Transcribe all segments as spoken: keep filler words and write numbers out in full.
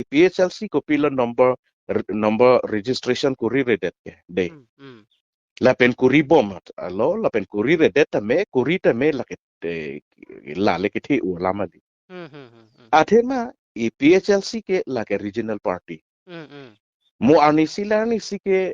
P H L C kopilo number, r- number registration kuri redet ke de. Hmm, hmm. Lapen kuri bom hat alo, lapen kuri redet tame, kuri tame lake eh, la lake the ulam ali. Hmm, hmm, hmm, hmm. Athema i P H L C ke lake regional party. Hmm, hmm. Mo arnisi la arnisi ke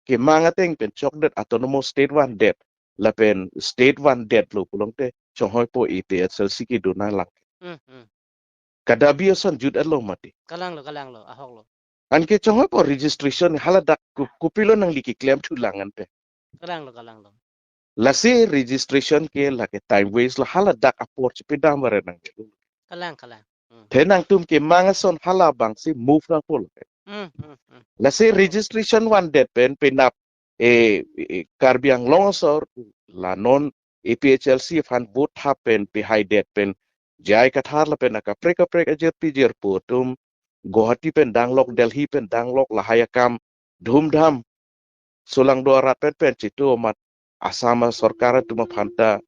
kemang ateng pen chokdet autonomous state vandet, lapen state vandet lo pulote chonghoi po i P H L C kedo nanglang. Hmm, hmm. Kadabi ason jut alo mati. Kalang lo, kalang lo, ahok lo. Anke chonghoi po registration haladak ku- kopilo nangli keklem thulang ante. Kalang lo, kalang lo. Lasi registration ke lake time waste lo, haladak apor chipidam vare nang. Kalang, kalang. Hmm. The nangtum kemang ason hala abang si move nangpo lo. Hmm, hmm, hmm. Lasi registration vandet pen penap eh, eh, Karbi Anglong asor la non A P H L C aphan vote thap pen pihaidet pen J I Kathar lapen akaprek kaprek ajirpi jirpo atum Guwahati pen danglok, Delhi pen danglok, lahai akam dhumdham solangdo arat pen pen chitu amat Assam asorkar atum aphan ta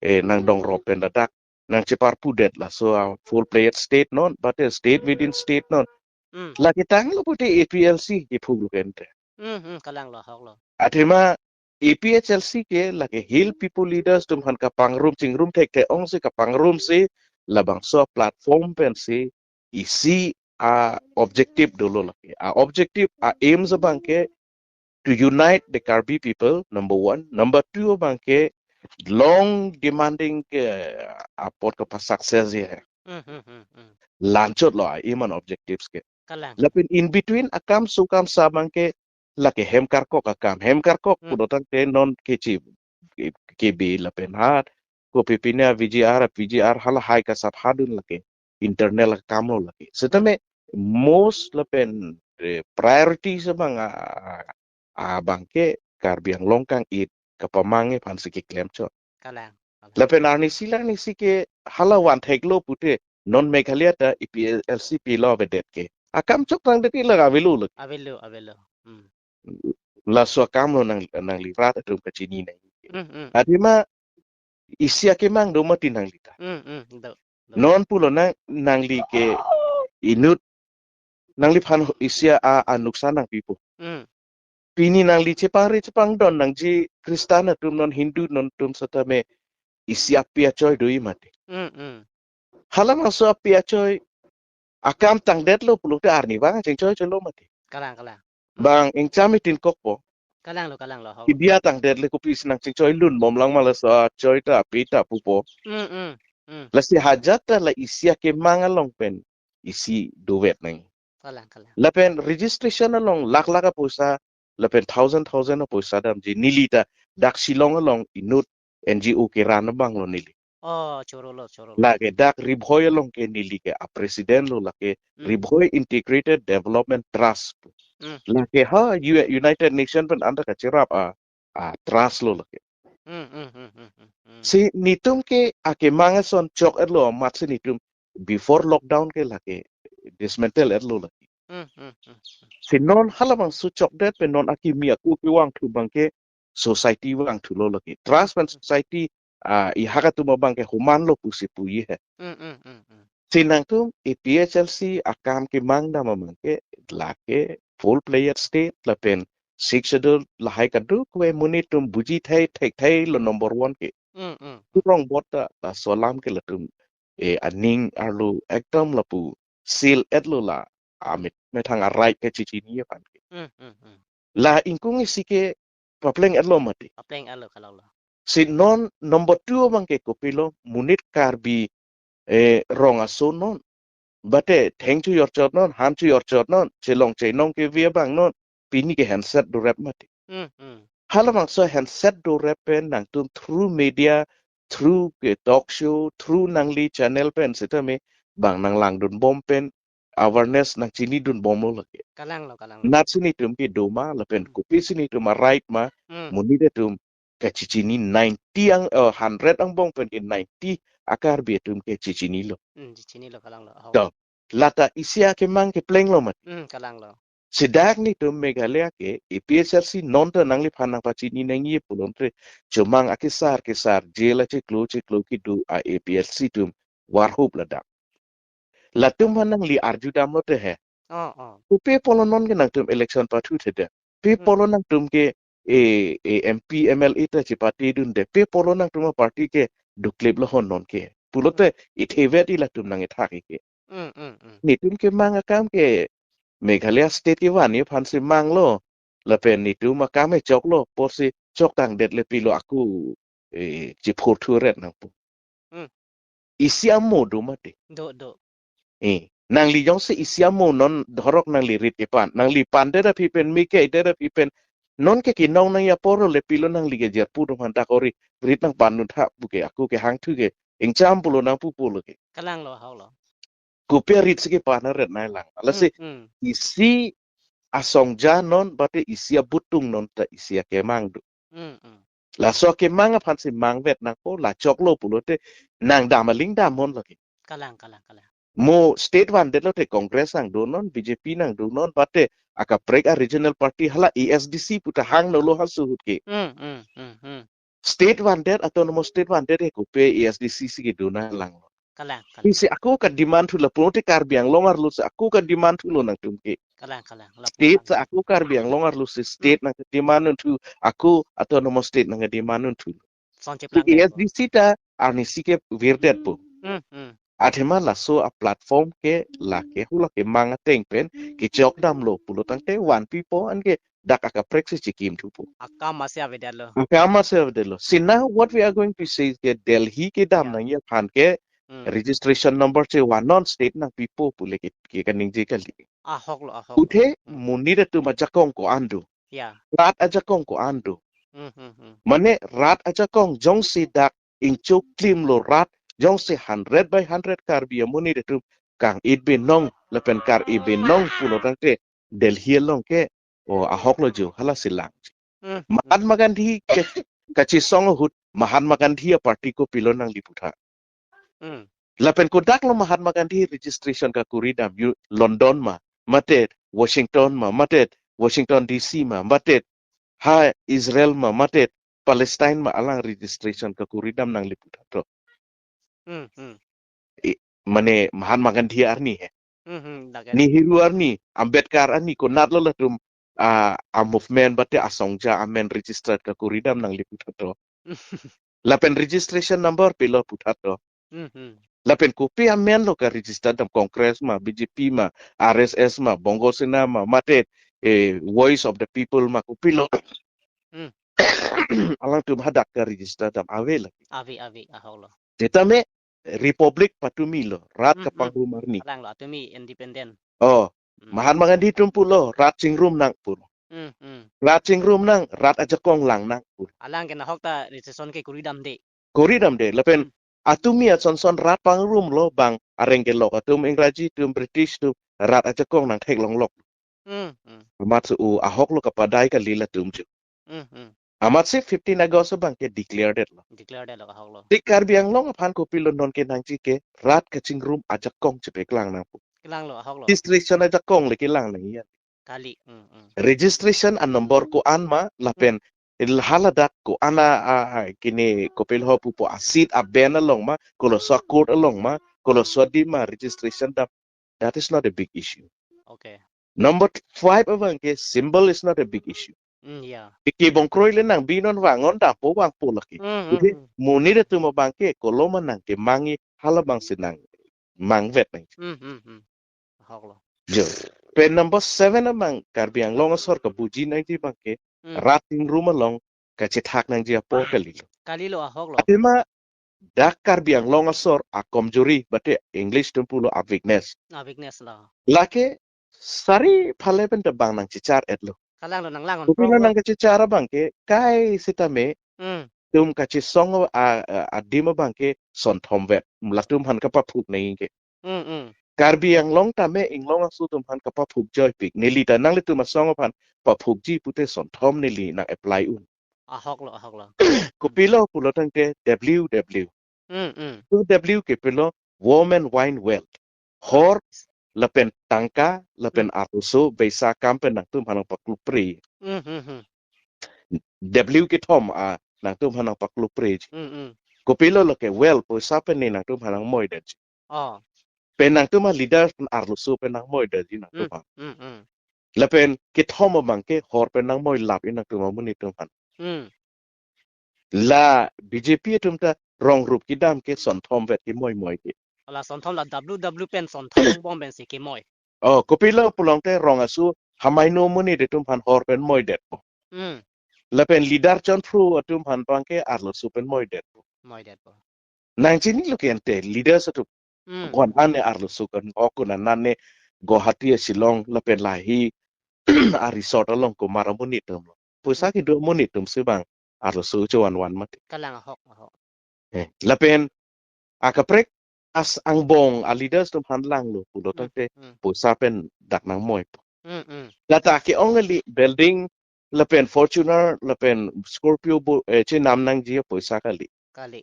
eh, nangdongrop pen ladak nangcheparpudet laso a full-fledged state non, but a state within state non. Hmm. Lake tanglo pute A P H L C kephu lo kente. Hmm, hmm, kalang lo, ahok lo. Athema A P H L C ke lake Hill People Leaders atum aphan kapangrum chingrum thekthe ongsi kapangrum si labangso platform pensi isi a objective dolo lake. A objective, a aims abang ke to unite the Karbi people, number one. Number two abang ke long demanding ke apot kapa success ye. Hmm, hmm, hmm, hmm. Lanchot lo a aim and objectives ke. Kalang. Lapen in between akam sukam sa abang ke lake hem karkok akam. Hem karkok, hmm, pudotangte non kechi ke, kebi lapen hat kopi pine V G R, V G R halahai kasap hadun lake internal akam lo lake. Setame most lapen eh, priorities abang a, abang ke Karbi Anglong kang-it kapamang aphan si keklem chot. Kalang, kalang. Lapen arnisi la arnisi ke hala vanthek lo pute non Meghalaya ta A P H L C pilo avedet ke. Akam chok tangdet ke la avelo lo. Avelo, avelo. Hmm. Laso akam lo nang nangli rat atum kachini nang. Hmm, hmm. Athema isi akemang do mati nangli ta. Hmm, hmm, do, do. Non pulo nang nangli ke inut nangliphan isi a anuksan nangpipo. Hmm. Pini nangli chepangri chepangdon nangji Kristan atum non Hindu non atum setame isi api achoi do-i mati. Hmm, hmm. Halabangso api achoi akam tangdet lo pulote arnivang chingchoi choi lo mati. Kalang, kalang. Bang ingcham itin kokpo. Kalang lo, kalang lo, ahok. Kidia tangdet le kopisi nangchingchoi lun bomlang ma laso achoi ta api ta pupo. Hmm, hmm, hmm. Lasi hajat ta la isi akemang along pen isi dovet nang. Kalang, kalang. Lapen registration along lakh lakh apoisa, lapen thousand thousand apoisa damji neli ta dak Shillong along inut N G O keran abang lo neli. Oh, choro lo, choro lo. Lake dak Ri Bhoi along ke neli ke a president lo lake, hmm, Ri Bhoi Integrated Development Trust. Hmm. Lake ha U- United Nation pen anta kachirap a, a trust lo lake. Hmm, hmm, hmm, hmm, hmm, hmm. Si netum ke akemang ason chok-et lo amat si netum before lockdown ke lake dismantle-et lo lake. Hmm, hmm, hmm, hmm. Si non halabangso chokdet pen non akimi aku kevangthu abang ke society vangthu lo lake. Trust pen society, ah, ihak atum abang ke human lo pusi pu ye he. Mm, mm, mm, mm. Si nangtum A P H L C akam kemang dam abang ke lake full-fledged state lapen Sixth Schedule lahai kadokave monit atum buji thai thekthai lo number one ke. Mm, mm. Kurong bot ta laso alam ke latum eh, aning arlo ekdom lapu seal-et lo la amit methang a right kachechini aphan ke. Hmm, hmm, hmm. La ingkung isi ke papleng-et lo mati. Papleng-et lo, kalang lo. Si non number two abang ke kopilo, monit Karbi eh, rong aso non. Bate theng chu yorchot non, han chu yorchot non, chelong chenong kevi abang non, pini ke handset dorep mati. Hmm, hmm. Halabangso handset dorep pen nangtum through media, through ke talk show, through nangli channel pen setame bang nanglangdun bom pen awareness nangchinidun bom lo lake. Kalang lo, kalang lo. Nat si netum kedo ma lapen, hmm, kopisi netum a right ma, hmm, monit atum kachechini ninety ang, eh, hundred angbong pen ke ninety a Karbi atum ke chechini lo. Hmm, chechini lo, kalang lo. Ho. To, lata isi akemang kepleng lo mati. Hmm, kalang lo. Si dak netum Meghalaya ke A P H L C non ta nangliphan nangpachini nangji pulote chomang akesar kesar jail achiklo chiklo kedo a A P H L C atum varhup ladak. Latum aphan nangli arju dam lote he. Oh, oh. Kopi apotlo non ke nangtum election pathu theda. Pi Hmm. apotlo nangtum ke e, e M P, M L A ta chipatedunde. Pi apotlo nangtum a party ke duklip lo hon non ke. Pulote ithe vet ila tum nang ithak ke. Hmm, hmm, hmm. Netum kemang akam ke Meghalaya state kevan aphansi manglo. Lapen netum akam choklo, apotsi chok tangdet le pilo ako, eh, chiphurthu ret nangpo. Hmm. Isi amo do mati. Do, do. Eh, nangli jongsi isi amo non dhorok nangli rit kepan. Nangli pandet aphi pen, mike det aphi pen. Non ke kinong nangji apor le pilo nangli ke jerpu do manda kori. Rit nangpandun tha pu ke ako kehangthu ke. Ingcham pulo nangpu pulo ke. Kalang lo, ahok lo. Kopi arit si kepan aret nai lang. Lasi Hmm, hmm. isi asongja non, bate isi abutung non ta isi akemang do. Hmm, hmm. Laso akemang aphansi mangvet nangpo, la choklo pulote nang dam aling dam hon lagi. Kalang, kalang, kalang. Mo state vandet lote Congress nangdo non, B J P nangdo non, bate akaprek a regional party hala A S D C puta hang nolo ha suhut ke. Hmm, hmm, hmm, hmm. State vandet, autonomous state vandet ke kopi A S D C si kedo nang lang. Kalang, kalang. Isi ako ka demand thu lapu te Karbi Anglong arlo si ako ka demand thu lo nangtum ke. Kalang, kalang. Lapu State kalang. Sa ako Karbi Anglong arlo si state Hmm. nang demand thu, ako autonomous state nang demand thu. Song Si cheplang det po. A S D C ta arnisi ke virdet po. Hmm, hmm. Athema laso a platform ke lake hula kemang ateng pen kechok damlo pulo tangte vanpipo anke dak akaprek si chikim thupo. Akam masi avedet lo. Akam masi avedet lo. Si now what we are going to say is ke Delhi kedam Yeah. nangji aphan ke Hmm. registration number chevan non state nangpipo pule ke, ke kaningje kali. Ahok lo, ahok lo. Uthe Hmm. monit atum ajakong ko-an do. Yeah. Rat ajakong ko-an do. Hmm, hmm, hmm. Mane rat ajakong jongsi dak ingchok klimlo rat jongsi hundred by hundred Karbi amonit atum kang-it binong lapen kar-i binong pulo tangte Delhi along ke, o, ahok lo jo, hala si lang. Hmm, hmm. Mahatma Gandhi ke kachesong ahut Mahatma Gandhi a party kopilo nangli pu tha. Hmm. Lapen kodak lo Mahatma Gandhi registration kakori dam, yu London ma, mate Washington ma, mate Washington D C ma, mate ha Israel ma, mate Palestine ma alang registration kakori dam nangli pu tha to. Hmm, hmm. I, mane Mahatma Gandhi arni he. Hmm, hmm, dak Nehru arni, Ambedkar arni, konat lo latum a, a movement bate asongja amen registered kakori dam nangli pu tha to. Lapen registration number pilo pu tha to. Hmm, hmm. Lapen kopi amen lo ka register dam Congress ma, B J P ma, R S S ma, Bongo Sena ma, mate, eh, Voice of the People ma kopilo. Hmm. Alangtum hadak ka register dam ave lagi. Ave, ave, ahok lo. Sitame Republic patumi lo, rat Hmm, hmm. kapangrum arni. Kalang lo, atumi independent. Oh, Hmm. Mahatma Gandhi atum pulo, rat chingrum nang pu. Hmm, hmm. Rat chingrum nang, rat ajakong lang nang pu. Alang ke nahok ta registration ke kori damde. Kori damde, lapen Hmm. atumi ason son rat pangrum lo bang areng kelok atum Ingraji atum British atum rat ajakong nangtheklong lok. Hmm, hmm. Amatsi o ahok lo kapadai kali latum chu. Hmm, hmm. Amatsi fifteen August abang ke declare det lo. Declare det lo, ahok lo. Tik Karbi Anglong aphan kopilo non ke nangji ke rat kachingrum ajakong chepeklang nangpo. Kelang lo, ahok lo. Registration ajakong le kelang nangji. Kali. Hmm, hmm. Registration a number ko-an ma lapen Hmm. il haladak ko-an a, a, a, kini kopilo pupo a seat a ben along ma, koloso a court along ma, koloso adim ma registration dam. That is not a big issue. Okay. Number five abang ke symbol is not a big issue. Mm, yeah. Iki bongkroi le nangbi non vang non dampo vangpo lagi. Mm, mm, Jadi mm. Monit atum abang ke koloma nangkemangji hala abangsi nangmangvet nang. Mm, mm, mm. Ahok lo. Jo. Pen number seven abang Karbi Anglong asor kabuji nangji abang ke Mm. rat chingrum along kachethak nangji apor kali lo. Kali lo, ahok lo. Athema dak Karbi Anglong asor a komjuri, bate English atum pulo a weakness. A weakness lo. Lake sari phale pen ta bang nangchechar et lo. Kalang lo, nanglang Kopi lo nangkachechar abang ke kai sitame Hmm. tum kachesong a, a, adim abang ke sonthom vet. Latum aphan kapaphuk nangji ke. Hmm, hmm. Karbi Anglong tame inglong aso atum aphan kapaphuk joipik. Neli ta nanglitum asong aphan paphukji pute sonthom neli nang apply un. Ahok lo, ahok lo. Kopilo pulo tangte W W. Hmm, hmm. Tu W ke pilo Women Wine Wealth. Hor lapen tangka lapen Hmm. arloso beisa akam pen nangtum aphan nangpaklupre. Hmm, hmm, hmm. W kethom a nangtum aphan nangpaklupre. Hmm, hmm. Kopilo lo ke wealth poisa pen ne nangtum aphan nangmoi det. Oh. Pen nangtum a leaders pen arloso pen nangmoi detji nangtum Hmm, aphan. hmm, hmm. Lapen kethom abang ke hor pen nangmoi lap-i nangtum amonit atum aphan. Hmm. La B J P atum ta rong rup kedam ke sonthom vet kemoi moi ke. Ala sonthom la W W pen sonthom bom pen si kemoi. Oh, kopilo pulote rong aso hamaino amonit atum aphan hor pen moi detpo. Hmm. Lapen leader chonphru atum aphan abang ke arloso pen moi detpo. Moi detpo. Nangchinilo ke ante leaders atum. Hmm. Wan ane arloso kan okun anane Guwahati, Shillong lapen lahi a resort along komat amonit atum lo. Poisa Hmm. kedo amonit atum si abang arloso chevan van mati. Kalang, ahok, ahok. Eh, lapen akaprek as angbong a leaders atum aphan langlo pulo Hmm, tangte hmm. poisa pen dak nangmoi. Hmm, hmm. Lata ke-ong kali building lapen Fortuner lapen Scorpio bo, eh, chenam nangji apoisa kali. Kali.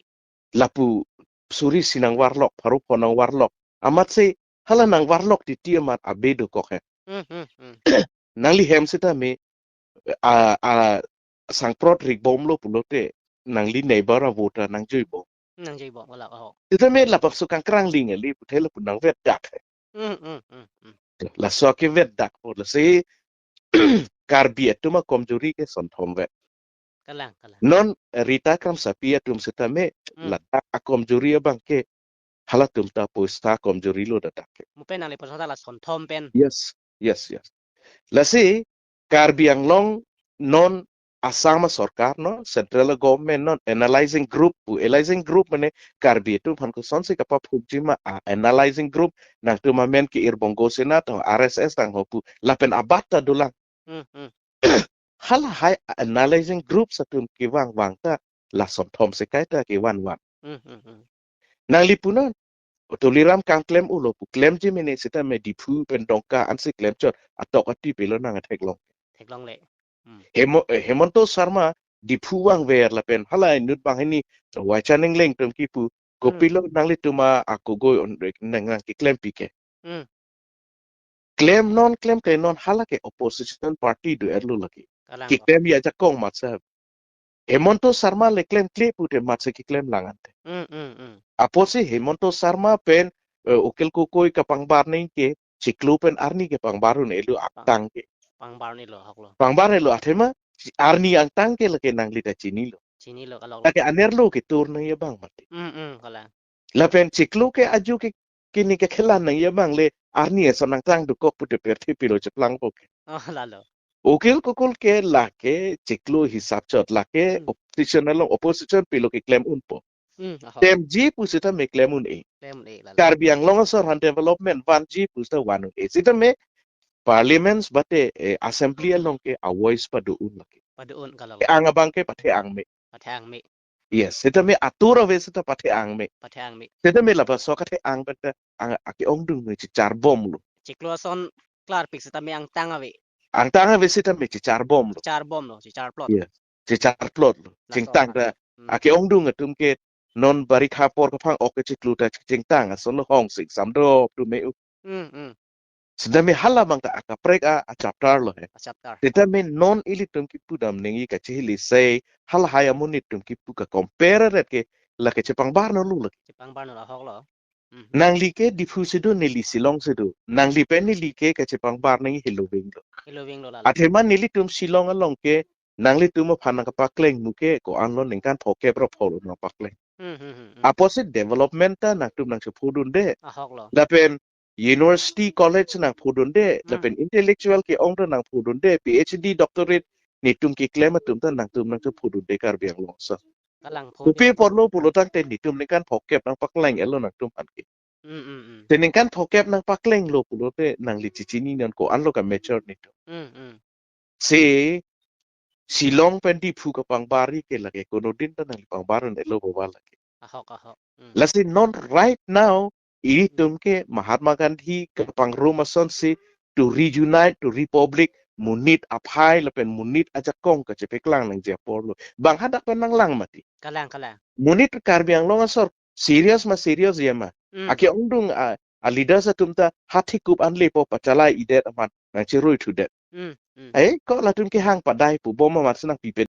Lapu suri isi nangvarlok, pharo pho nangvarlok. Amatsi hala nangvarlok titi amat abe dokok he. Hmm, hmm, hmm. Nangli hem sitame a, a, sangprot rik bomlo pulote nangli neighbor avote nangjui bom. Nangjui bom, wala, oh. Sitame lapuson kangkrang ling ali puthe lapu nangvet dak he. Hmm, hmm, hmm, hmm. Laso kevet dakpo, lasi Karbi atum akomjuri ke sonthom vet. Kalang, kalang. Non Rita Kramsapi atum sitame Hmm. ladak akomjuri abang ke halatum ta poisa komjuri lo dadak ke. Mo pen nangli poisa ta la sonthom pen. Yes, yes, yes. Lasi Karbi Anglong non Assam sorkar no, central government non analyzing group pu, analyzing group mane Karbi atum aphan kosonsi kapaphukji ma a analyzing group nangtum amen ke Irbongo Sena to R S S tang ho pu lapen abat ta dolang. Hmm, hmm. Halahai analyzing groups atum kevang vang ta la sonthom sekai ta kevan van. Hmm, hmm, hmm. Nangli punon, Tuliram kangklem ulo pu klemji mene sitame Diphu pen Dongka ansi klemchot atok ati pelo nang theklong. Theklongle. Hmm. Hemo-, eh, Hemanta Sharma Diphu vangver lapen hala inut banghini Waichan Engleng atum kipu Hmm. kopilo nanglitum a akogoi on nang nang keklempi ke. Hmm. Klem non, klem klem non, hala ke opposition party do-etlo lake. Kalang, kalang. Keklem ya jakong mat sahab. Hemanta Sharma le klemkle pute mat si keklem lang ante. Hmm, hmm, hmm. Apotsi Hemanta Sharma pen, eh, Akhil Gogoi kapangbar nangji ke, chiklo pen arni kepangbar un-elo Pang-, angtang ke. Pangbar un-elo, ahoklo. Pangbar un-elo athema, arni angtang ke lake nangli ta chinilo. Chinilo, kalok. Lake anerlo ketur nangji abang mati. Hmm, hmm, kalang. Lapen chiklo ke aju ke kini ke khelan nangji abang le arni ason angtang dokok pute pirthe pilo cheplangpo ke. Oh, lalo. Akhil Gogoi ke lake chiklo hisap chot lake Hmm. opposition along opposition pilo keklem unpo. Hmm, ahok. Klemji pusitame klem un-e. Klem un-e, lalo. Karbi Anglong asor aphan development vanji pusita van un-e. Sitame parliaments bate, eh, assembly along ke a voice pado un lake. Pado un, kalok. Ang abang ke pathe angme. Pathe angme. Yes, sitame atur ave sita pathe angme. Pathe angme. Sitame lapuson kathe ang pen ta ang ake-ongdung me chichar bomlo. Chiklo ason klarpik sitame angtang ave. Angtang ave sitame chichar bomlo. Chichar bomlo, chichar plot. Yes. Chichar plotlo. Laso Chingtang aphan. Ta Hmm. ake-ongdung atum ke non barikha apor kaphang-ok ke chiklo ta chingtang ason lo hong sing samdop tu me u. Hmm, hmm. Sitame hala abang ta akaprek a, a chapter lo he. A chapter. Sitame non ilitum kipu dam nangji kachihili sei halahai amonit atum kipu ka compare ret ke lake chepangbar nolo lake. Chepangbar nolo, ahoklo. Hmm. Nangli ke Diphu si do, neli Shillong si do. Nangli pen neli ke kachepangbar nangji heloving lo. Heloving lo, lalo. Athema nelitum Shillong along ke nanglitum aphan nangkapakleng mu ke ko-anlo ningkan phokep ra pholo nangpakleng. Hmm, hmm, hmm, hmm. Apotsi development ta nangtum nangchephodunde. Ahoklo. Lapen university college nangphodunde, Hmm. lapen intellectual ke-ong ta nangphodunde, P H D doctorate netum keklem atum ta nangtum nangchephodunde Karbi Anglong asor. Kalang pho Kopi de. Porlo pulo tangte netum ningkan phokep nangpakleng-etlo nangtum aphan ke. Hmm, hmm, hmm. Te ningkan phokep nangpaklenglo pulote nangli chichini non ko-anlo ka mature netum. Hmm, hmm. Si Shillong pen Diphu kapangbar-i ke lake konodin ta nangli pangbar un-elo boba lake. Ahok, ahok. Hmm. Lasi non right now, ilitum ke Mahatma Gandhi kapangrum asonsi to reunite, to republic, monit aphai lapen monit ajakong kachepeklang nangji apor lo. Bang hadak pen nanglang mati. Kalang, kalang. Monit Karbi Anglong asor serious ma serious ya ma. Hmm. Ake-ongdung a, a leaders atum ta hathikup anlepo pachalai-idet amat nangcherui thudet. Hmm, hmm. Ai, ko latum kehang padai pu bom amat si nangpipe